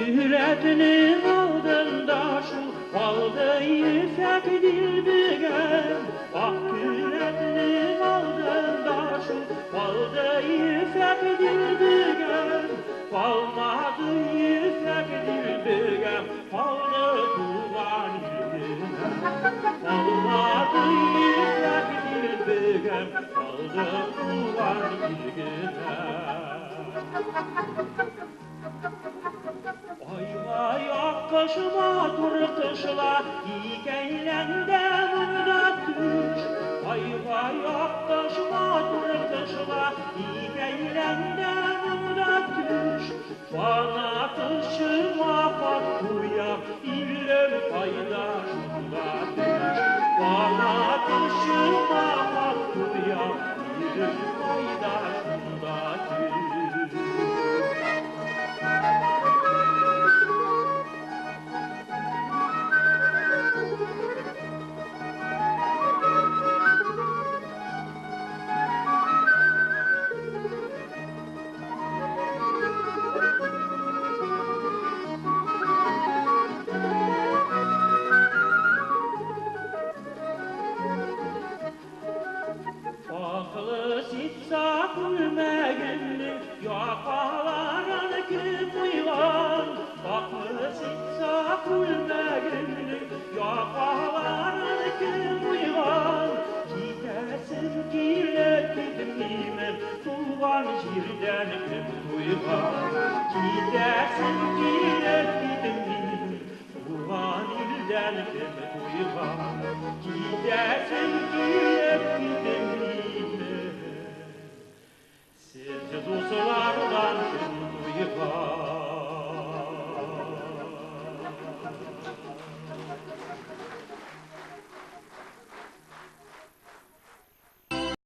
Күрәтнең алдында шул калды ефәк дилбегәм. Ак күрәтнең алдында шул калды ефәк дилбегәм. Калмады ефәк дилбегәм, калды туган илгенә. Калмады ефәк дилбегәм, калды туган илгенә. Ай-вай, аккош, матур кышла, икәйләндә монда төш. Ай-вай, аккош, матур кышла, икәйләндә монда төш. Канаты шыма кат куям, илем кайда шунда төш. Канаты шыма кат куям, илем кайда шунда төш. Аклы ситса күлмәгемнең якаларын кем уйган? Аклы ситса күлмәгемнең якаларын кем уйган? Китәсем килеп китмимен, туган җирдән кем туйган? Китәсем килеп китмимен, туган илдән кем туйган? Китәсем килеп